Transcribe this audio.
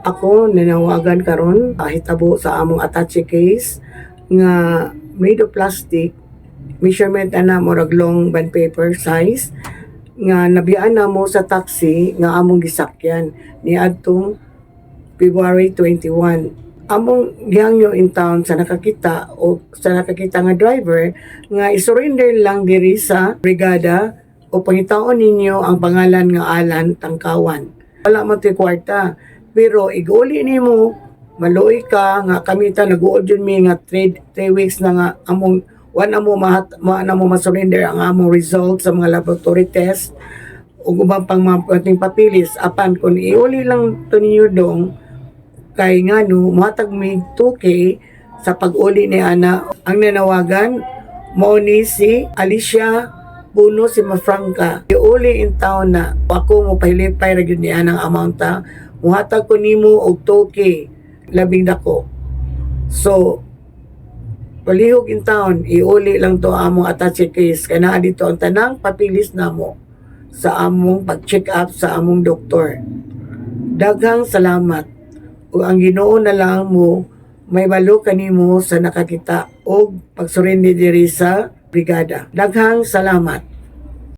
Ako nanawagan karon hitabo sa among attache case nga made of plastic, measurement ana murag long bond paper size, nga nabiyaan namo sa taxi nga among gisakyan niadtong February 21. Among gihangyo in town sa nakakita o sa nakakita nga driver nga isurrender lang diri sa brigada o pangitaon ninyo ang pangalan nga Alan Tangkawan. Wala man to'y kwarta, pero iguli nimo, maluoy ka nga kami ta nag-uod yun mi nga 3 weeks na nga among wan amo mahat ma na mo ma-surrender ang among result sa mga laboratory test ug uban pang mga ating papilis. Apan kung iuli lang to ninyo dong, kay ngano mohatag mi 2K sa pag-uli ni ana. Ang nanawagan mao ni si Alicia Puno si Mafranca. Iuli in town na ako mo pahilipay ra gyud ni anang amount ta. Muhatag ko nimo og 2K labing dako. So palihog in town, iuli lang to among attache case kay naa dito ang tanang papilis namo sa among pag-check up sa among doktor. Daghang salamat ug ang Ginoo na lang mo may balo kanimo sa nakakita og pagsurrender diri sa brigada. Daghang salamat.